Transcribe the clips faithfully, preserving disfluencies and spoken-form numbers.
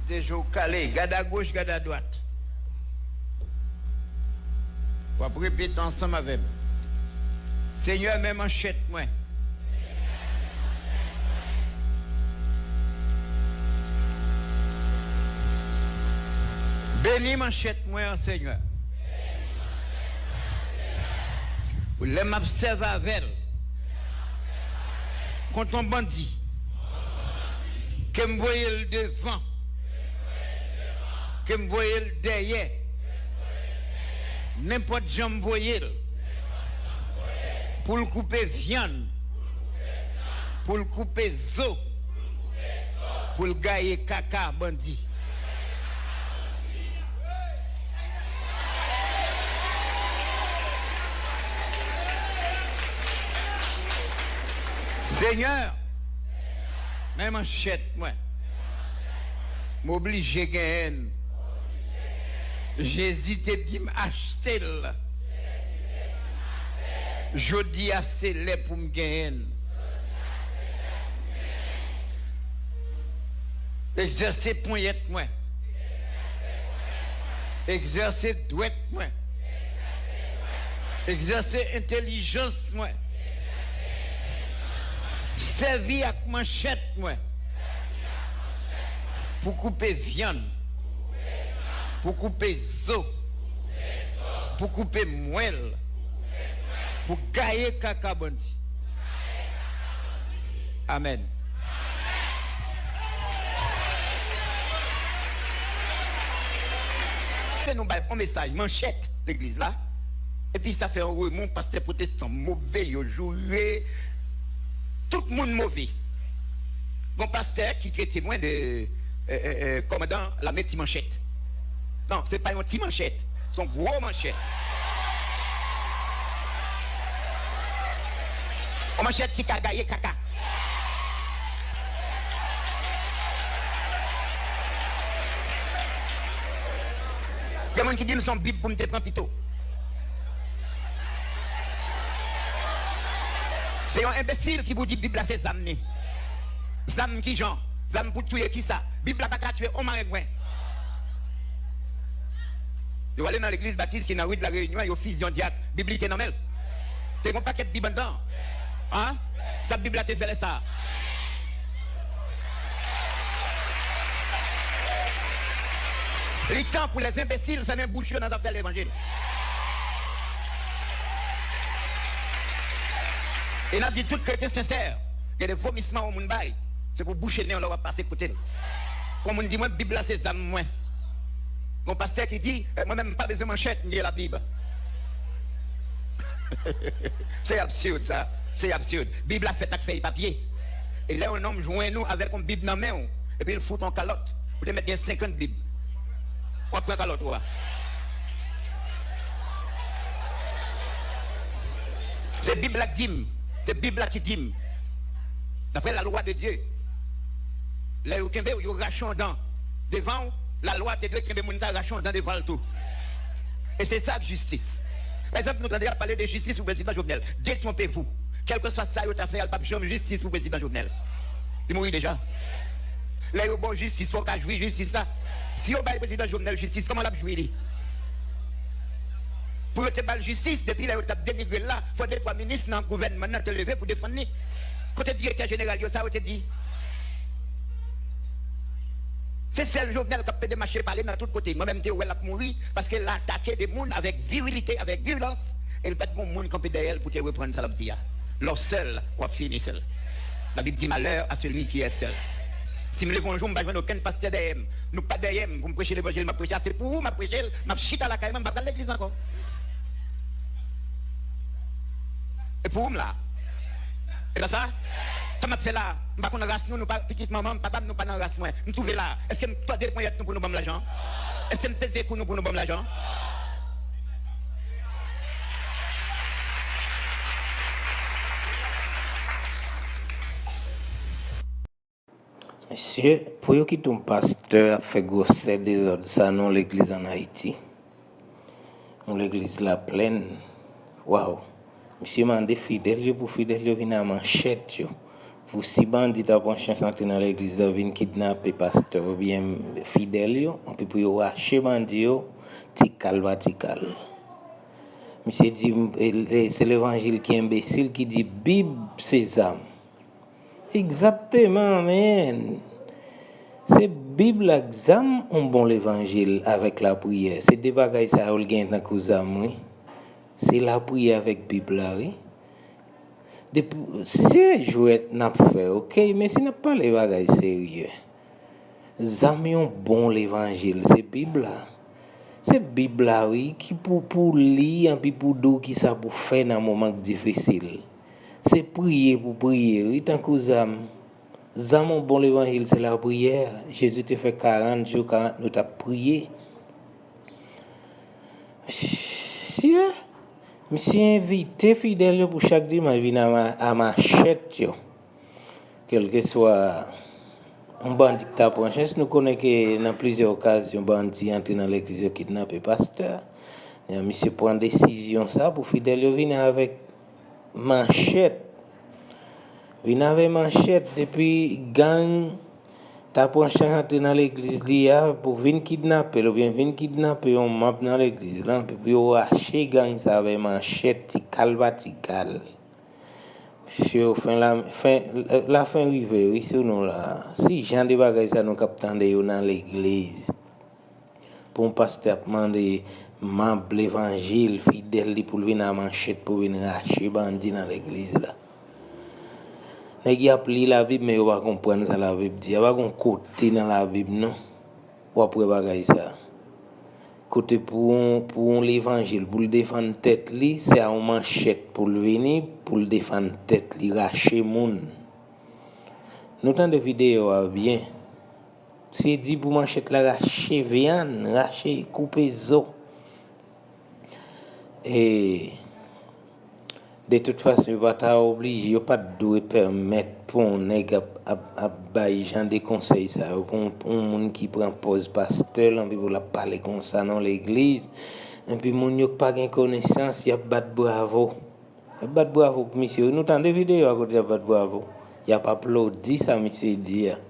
Poze je w kale, gad agoch, gad adwat. W ap repete ansanm avè m. Senyè, men manchèt mwen. Beni manchèt mwen an, Senyè. Pou lè m ap sèvi avè l kont yon bandi, ke m voye l devan, ke m voye l dèyè, nenpòt jan m voye l, pou l koupe vyann, pou l koupe zo, pou l gaye kaka bandi. Senyè, men manchèt mwen. M oblije genyen l. Jezi te di m achte l. Jodi a, se lè pou m genyen l. Egzèse ponyèt mwen. Egzèse dwèt mwen. Egzèse entèlijans mwen. Sèvi ak manchèt mwen pou koupe vyann, pou koupe zo, pou koupe mwèl, pou gaye kaka bandi. Amèn. Nou bay yon mesaj manchèt legliz la, epi sa fè yon remon, pastè pwotestan move, yo joure, tout moun move. Gon pastè ki trete mwen de, euh, euh, euh, kòmandan lame ti manchèt. Non, se pa yon ti manchèt, se yon gwo manchèt. Yon manchèt ki ka gaye kaka. Gen moun ki di m se yon bib pou m te pran pito. Se yon enbesil ki pou di bib la se zam li. Zam kijan? Zam pou touye kisa? Bib la pa ka touye on marengwen. Yo ale nan legliz batis ki nan ri de la Reyinyon, yo fizyon dyak. Bib li te nan men l. Te gen yon pakèt bib anndan. An? Sa bib la te fè lè sa a? Li tan pou lèzenbesil fèmen bouch yo nan zafè levanjil. E n ap di tout kretyen sensè, gen de vomisman yon moun bay, se pou bouche nen w lè w ap pase kote l. Yon moun di mwen, bib la se zam mwen. Gon pastè ki di, eh, mwen menm m pa bezwen manchèt, m gen labib. Se absid sa, se absid. Bib la fèt ak fèy papye. E lè yon nonm jwenn ou avèk yon bib nan men w, epi l fout yon kalòt, ou te mèt gen senkant bib. W ap pran kalòt ou a. Se bib la k di m, se bib la ki di m. D'après la loi de Dieu, lè yo kenbe w, yo rache yon dan devan w, lalwa te dwe kenbe moun sa, rache yon dan devan l tou. E se sa k jistis. Pa egzanp, nou tande y ap pale de jistis pou prezidan Jovenel. Détrompez-vous. Kèlkeswa sa yo ta fè a, l p ap janm jistis pou prezidan Jovenel. Li mouri deja. Lè yo ba w jistis, fò w ka jwi jistis la. Si yo bay prezidan Jovenel jistis, kòman l ap jwi li? Pou yo te ba l jistis, depi lè yo t ap denigre l la, fò de twa minis nan gouvènman nan te leve pou defann li. Kote direktè jeneral yo, sa yo te di? Se sèl Jovenel k ap pede mache pale nan tout kote. Mwen menm, m te wè l ap mouri paske l atake de moun avèk virilite, avèk vyolans, e l pa t gen moun kanpe dèyè l pou te reprann sa l ap di a. Lè w sèl, w ap fini sèl. Labib di, malheur à celui qui est seul. Si m leve yon jou, m pa jwenn okenn pastè dèyè m, nou pa dèyè m pou m preche levanjil m ap preche a, se pou ou m ap preche l, m ap chita lakay mwen, m pa pral legliz ankò. E pou ou m la. E pa sa? Sa m ap fè la, m pa konn ras nou, nou pa pitit manman m, papa m, nou pa nan ras mwen. M twouve la, èske m tòde ponyèt nou pou nou ban m lajan? Èske m peze kou nou pou nou ban m lajan? Mesye, pou yo kite yon pastè ap fè gwosè dezòd sa nan yon legliz ann Ayiti, yon legliz Laplèn, waw, misye mande fidèl yo pou fidèl yo vin a manchèt yo Pou si bandi ta pran chans antre nan legliz la, vin kidnape pastè oubyen fidèl yo, anpi pou yo rache bandi yo, ti kal pa ti kal. Misye di, e, e, se levanjil ki enbesil ki di Bib se zam. Egzakteman, men. Se Bib la ak zam, yon bon levanjil avèk lapriyè. Se de bagay sa yo l gen tankou zam, wi. Se lapriyè avèk Bib la, wi. Depi, se jwèt n ap fè, oke? Men si n ap pale bagay serye, zam yon bon levanjil, se Bib la. Se Bib la, wi, ki pou, pou li, anpi pou di w kisa pou fè nan moman k difisil. Se priye pou priye, wi, tankou zam. Zam yon bon levanjil, se lapriyè. Jezi te fè karant jou, karant nwit ap priye. Sye, misye envite fidèl yo pou chak dimanch vin a ma-, a machèt yo. Kèlkeswa yon bandi k ta pran chans, nou konnen ke nan plizyè okazyon, bandi antre nan legliz yo kidnape pastè. Misye pran desizyon sa pou fidèl yo vin avèk manchèt. Vin avèk manchèt, depi gang ta pran chans antre nan legliz li a pou vin kidnape l, oubyen vin kidnape yon manm nan legliz la, epi pou yo rache gang sa avèk manchèt, ti kal pa ti kal. Mesye, fen la, fen, lafen rive, wi, sou nou la. Se jan de bagay sa nou k ap tande yo nan legliz. Pou yon pastè ap mande manm levanjil, fidèl li pou l vin a manchèt pou vin rache bandi nan legliz la. Nèg y ap li Labib, men yo pa konprann sa Labib di a. Pa gon kote nan Labib, non, w ap wè bagay sa. Kote pou yon, pou yon levanjil, pou l defann tèt li, se a yon manchèt pou l vini, pou l defann tèt li, rache moun. Nou tande videyo a byen. Se di pou manchèt la rache vyann, rache, koupe zo. E, de tout fason, yo pa ta oblije, yo pa t dwe pèmèt pou yon nèg ap, ap, ap bay jan de konsèy sa yo, pou yon, pou yon moun ki pran pòz pastè l, anpi pou l ap pale konsa nan legliz. Epi moun yo k pa gen konesans, y ap bat bravo. Y ap bat bravo pou misye. Wi, nou tande videyo a kote y ap bat bravo. Y ap aplodi sa misye di a.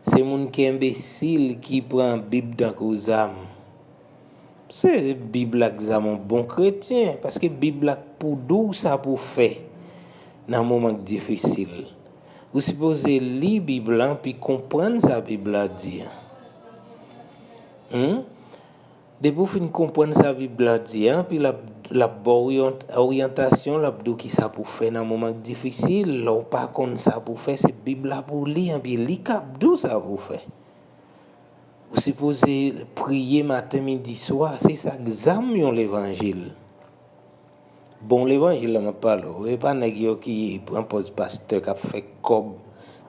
Se moun ki enbesil ki pran Bib tankou zam. Se Bib la ak zam yon bon kretyen, paske Bib la pou di w sa pou fè nan moman k difisil. Ou sipoze li Bib la, anpi konprann sa Bib la di a. Hmm? Depi w fin konprann sa Bib la di a, anpi l ap, l ap ba w oryant-, oryantasyon, l ap di w kisa pou fè nan moman k difisil. Lè w pa konn sa pou fè, se Bib la pou w li, anpi li k ap di w sa pou w fè. Ou sipoze priye maten, midi, swa, se sa k zam yon levanjil. Bon levanjil la m ap pale w, e pa nèg yo ki pran pòz pastè, k ap fè kòb,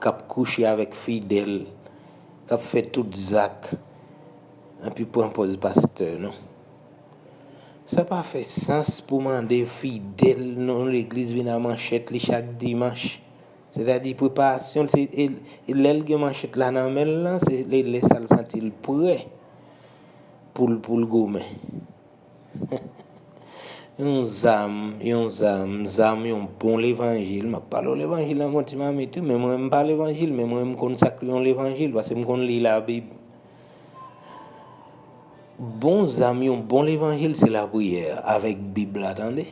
k ap kouche avèk fidèl, k ap fè tout zak, epi pran pòz pastè, non. Sa pa fè sans pou mande fidèl nan legliz vin a manchèt li chak dimanch. Sètadi preparasyon l, se, e, e lè l gen manchèt la nan men l lan, se lè, lè sa l santi l prè pou l, pou l goumen. Yon zam, yon zam, zam yon bon levanjil. M ap pale w levanjil nan yon ti mamit, wi, men mwen menm m pa levanjil, men mwen menm m konn sa k yon levanjil, paske m konn li Labib. Bon zam yon bon levanjil se lapriyè avèk Bib la, tande.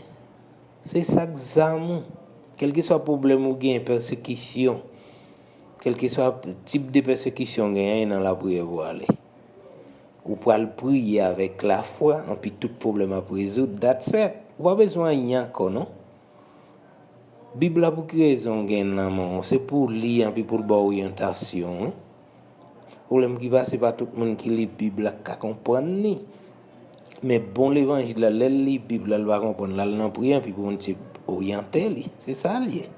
Se sa k zam ou. Kèlkeswa pwoblèm ou gen, pèsekisyon, kèlkeswa tip de pèsekisyon w genyen, nan lapriyè pou w ale. Ou pral priye avèk lafwa, anpi tout pwoblèm ap rezoud. That's it. Ou pa bezwen anyen ankò, non. Bib la pou ki rezon w gen l nan men w? Se pou w li, anpi pou l ba w oryantasyon, wi. Pwoblèm ki pa, se pa tout moun ki li Bib la k ka konprann li. Men bon levanjil la, lè l li Bib la, l pa konprann, l al nan priyè, anpi pou Bondye oryante li. Se sa l ye.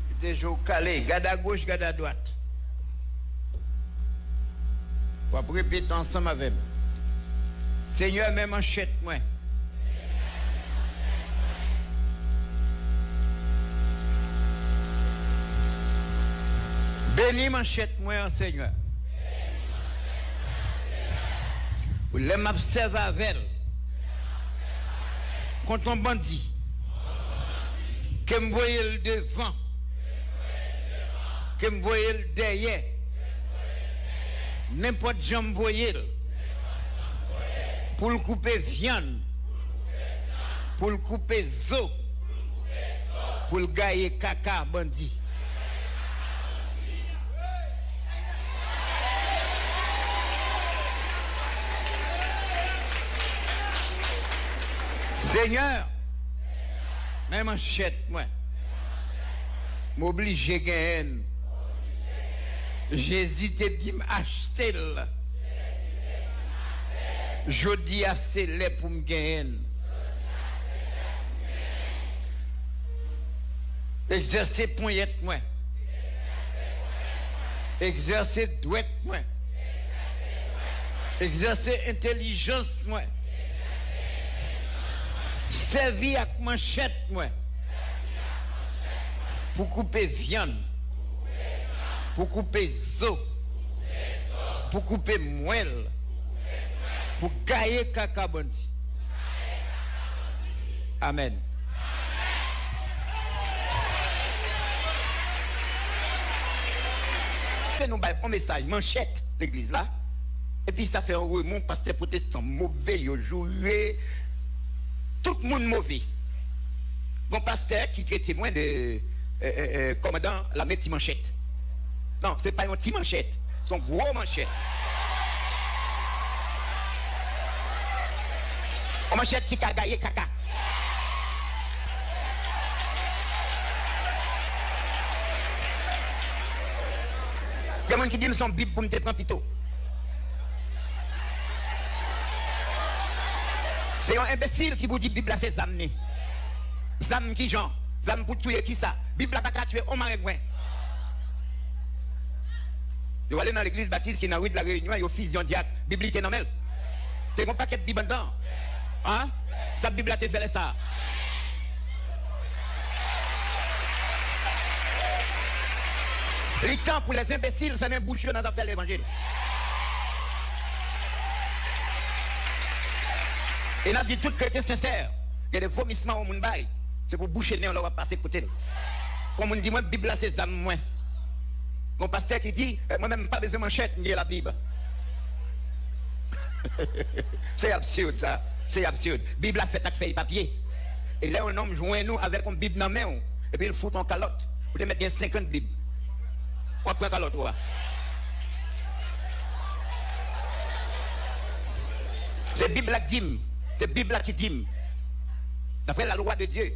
Kite je w kale, gad agoch, gad adwat. W ap repete ansanm avè m. Senyè, men manchèt mwen. Beni manchèt mwen an, Senyè. Pou lè m ap sèvi avè l kont yon bandi, Ke m voye l devan. Ke m voye l dèyè. Nenpòt jan m voye l. Pou l koupe vyann. Pou l koupe zo. Pou l gaye kaka bandi. Senyè, men manchèt mwen. M oblije genyen l. Jezi te di m achte l. Jodi a se lè pou m genyen l. Egzèse ponyèt mwen. Egzèse dwèt mwen. Egzèse entèlijans mwen. Sèvi ak manchèt mwen pou koupe vyann, pou koupe zo, pou koupe mwèl, pou gaye kaka bandi. Amèn. Nou bay yon mesaj manchèt legliz la, epi sa fè yon remon, pastè pwotestan move, yo joure, tout moun move. Gon pastè ki trete mwen de, euh, euh, euh, kòmandan lame ti manchèt. Non, se pa yon ti manchèt, se yon gwo manchèt. Yon manchèt ki ka gaye kaka. Gen moun ki di m se yon bib pou m te pran pito. Se yon enbesil ki pou di bib la se zam li. Zam kijan? Zam pou touye kisa? Bib la pa ka tiye on marengwen. Yo ale nan legliz batis ki nan ri de la Reyinyon, yo fizyon dyak, bib li te nan men l. Te gen yon pakèt bib anndan. An? Sa bib la te fè lè sa a? Li tan pou les imbéciles fèmen bouch yo nan zafè levanjil. E n ap di tout kretyen sensè, gen de vomisman yon moun bay, se pou bouche nen w lè w ap pase kote l. Yon moun di mwen, bib la se zam mwen. Gon pastè ki di, eh, mwen menm m pa bezwen manchèt, m gen labib. Se absid sa. Se absid. Bib la fèt ak fèy papye. E lè yon nonm jwenn ou avèk yon bib nan men w, epi l fout yon kalòt, ou te mèt gen senkant bib. W ap pran kalòt ou a. Se bib la k di m. Se bib la ki di m. D'après la loi de Dieu,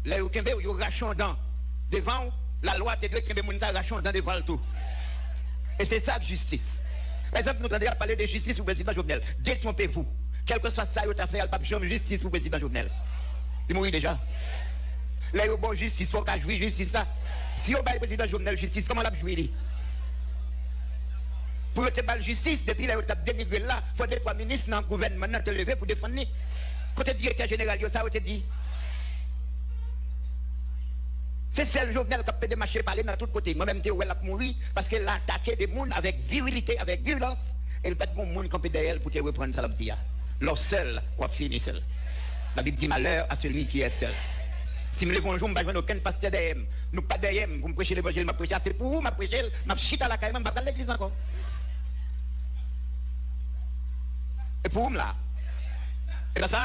lè yo kenbe w, yo rache yon dan devan w, lalwa te dwe kenbe moun sa, rache yon dan devan l tou. E se sa k jistis. Pa egzanp, nou tande y ap pale de jistis pou prezidan Jovenel. Détrompez-vous. Kèlkeswa sa yo ta fè a, l p ap janm jistis pou prezidan Jovenel. Li mouri deja. Lè yo ba w jistis, fò w ka jwi jistis sa. Si yo bay prezidan Jovenel jistis, kòman l ap jwi li? Pou yo te ba l jistis, depi lè yo t ap denigre l la, fò de twa minis nan gouvènman nan te leve pou defann li. Kote direktè jeneral yo, sa yo te di? Se sèl Jovenel k ap pede mache pale nan tout kote. Mwen menm, m te wè l ap mouri paske l atake de moun avèk virilite, avèk vyolans, e l pa t gen moun kanpe dèyè l pou te reprann sa l ap di a. Lè w sèl, w ap fini sèl. Labib di, malheur à celui qui est seul. Si m leve yon jou, m pa jwenn okenn pastè dèyè m, nou pa dèyè m pou m preche levanjil m ap preche a, se pou ou m ap preche l, m ap chita lakay mwen, m pa pral legliz ankò. E pou ou m la. E pa sa?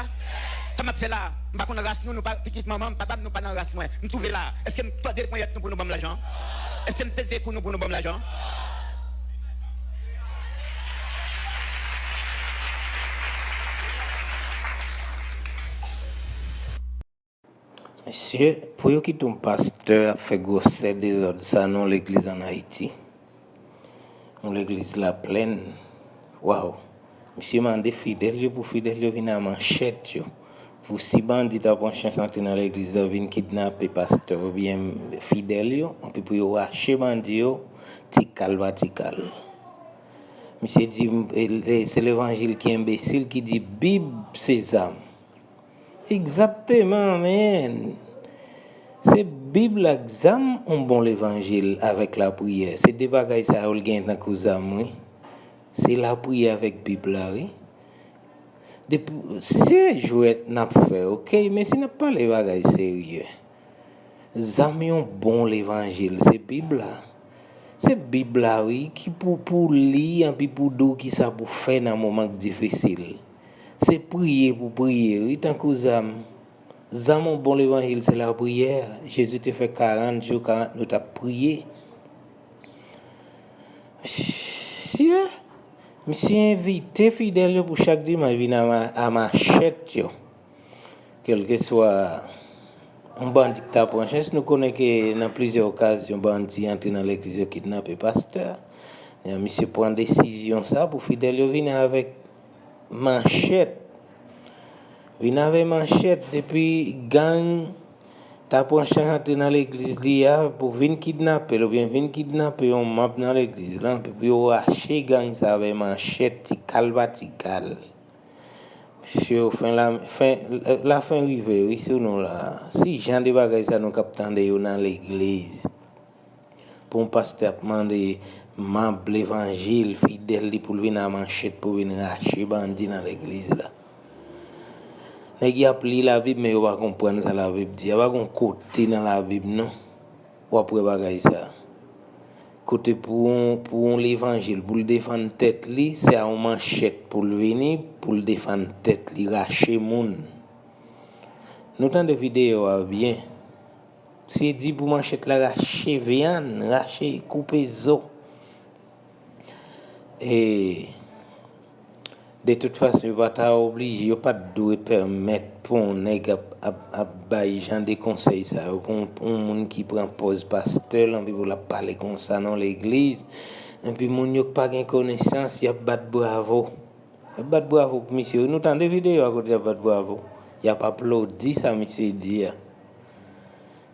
Sa m ap fè la, m pa konn ras nou, nou pa pitit manman m, papa m, nou pa nan ras mwen. M twouve la. Èske m tòde ponyèt nou pou nou ban m lajan? Èske m peze kou nou pou nou ban m lajan? Mesye, pou yo kite yon pastè ap fè gwosè dezòd sa nan yon legliz ann Ayiti, yon legliz Laplèn, waw, misye mande fidèl yo pou fidèl yo vin a manchèt yo, pou si bandi ta pran chans antre nan legliz la, vin kidnape pastè oubyen fidèl yo, epi pou yo rache bandi yo, ti kal pa ti kal. Misye di, e, e, se levanjil ki enbesil ki di Bib se zam. Egzakteman, men. Se Bib la ak zam, yon bon levanjil avèk lapriyè. Se de bagay sa yo l gen tankou zam, wi. Se lapriyè avèk Bib la, wi. Depi, se jwèt n ap fè, oke? Men si n ap pale bagay serye, Zam yon bon levanjil, se Bib la. Se Bib la, wi, ki pou, pou li, anpi pou di w kisa pou fè nan moman k difisil. Se priye pou priye, wi, tankou zam. Zam yon bon levanjil, se lapriyè. Jezi te fè karant jou, karant nwit ap priye. Sye, misye envite fidèl yo pou chak dimanch vin a ma-, a machèt yo. Kèlkeswa yon bandi k ta pran chans, nou konnen ke nan plizyè okazyon, bandi antre nan legliz yo kidnape pastè. E misye pran desizyon sa pou fidèl yo vini avèk manchèt. Vin avèk manchèt, depi gang ta pran chans antre nan legliz li a pou vin kidnape l, oubyen vin kidnape yon manm nan legliz la, epi pou yo rache gang sa avèk manchèt, ti kal pa ti kal. Mesye, fen la, fen, lafen rive, wi, sou nou la. Si jan de bagay sa nou k ap tande yo nan legliz, pou yon pastè ap mande manm levanjil, fidèl li, pou l vin a manchèt pou vin rache bandi nan legliz la. Nèg y ap li Labib, men yo pa konprann sa Labib di. Y a pa gon kote nan Labib, non. W ap wè bagay sa. Kote pou yon, pou yon levanjil, pou l defann tèt li, se a yon manchèt pou l vini, pou l defann tèt li, rache moun. Nou tande videyo a byen. Misye di pou manchèt la rache vyann, rache, koupe zo. E, de tout fason, yo pa ta oblije, yo pa t dwe pèmèt pou yon nèg ap, ap, ap bay jan de konsèy sa yo, pou yon, pou yon moun ki pran pòz pastè l, anpi pou l ap pale konsa nan legliz, anpi moun yo k pa gen konesans, y ap bat bravo. Y ap bat bravo pou misye. Nou tande videyo a kote y ap bat bravo. Y ap aplodi sa misye di a.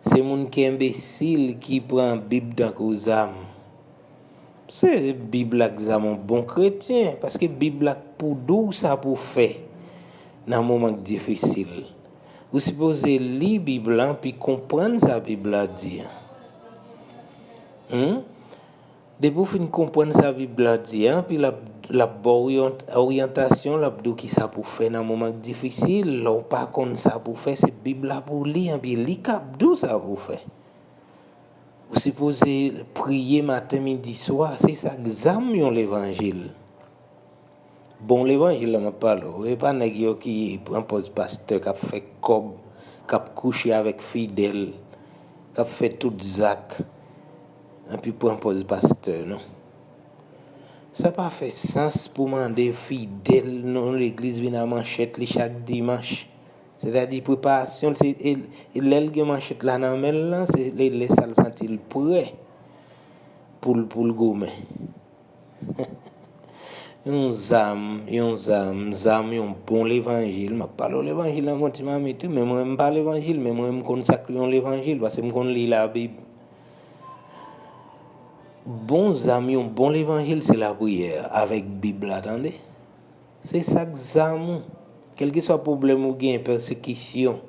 Se moun ki enbesil ki pran Bib tankou zam. Se Bib la k zam yon bon kretyen, paske Bib la k pou di w sa pou fè nan moman k difisil. Ou sipoze li Bib la, anpi konprann sa Bib la di a. Hmm? Depi w fin konprann sa Bib la di a, anpi l ap, l ap ba w oryan-, oryantasyon, l ap di w kisa pou fè nan moman k difisil. Lè w pa konn sa pou fè, se Bib la pou w li, anpi li k ap di w sa pou w fè. Ou sipoze priye maten, midi, swa. Se sa k zam yon levanjil. Bon levanjil la m ap pale w. E pa nèg yo ki pran pòz pastè, k ap fè kòb, k ap kouche avèk fidèl, k ap fè tout zak, anpi pran pòz pastè, non. Sa pa fè sans pou mande fidèl nan legliz vin a manchèt li chak dimanch. Sètadi preparasyon l, se, e, e lè l gen manchèt la nan men l lan, se lè, lè sa l santi l prè pou l, pou l goumen. Yon zam, yon zam, zam yon bon levanjil. M ap pale w levanjil nan yon ti mamit, wi, men mwen, m pa levanjil, men mwen, m konn sa k yon levanjil, paske m konn li Labib. Bon zam, yon bon levanjil, se lapriyè avèk Bib la, tande. Se sa k zam ou. Kèlkeswa pwoblèm ou gen, pèsekisyon,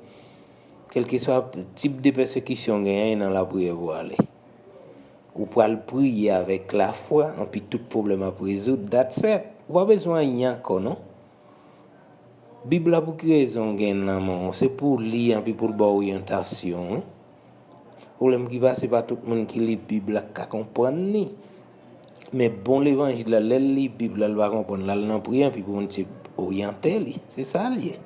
kèlkeswa tip de pèsekisyon w genyen, nan lapriyè pou w ale. Ou pral priye avèk lafwa, anpi tout pwoblèm ap rezoud. That's it. Ou pa bezwen anyen ankò, non. Bib la, pou ki rezon w gen l nan men w? Se pou w li, anpi pou l ba w oryantasyon, wi. Pwoblèm ki pa, se pa tout moun ki li Bib la k ka konprann li. Men bon levanjil la, lè l li Bib la, l pa konprann, l al nan priyè, anpi pou Bondye oryante li. Se sa l ye.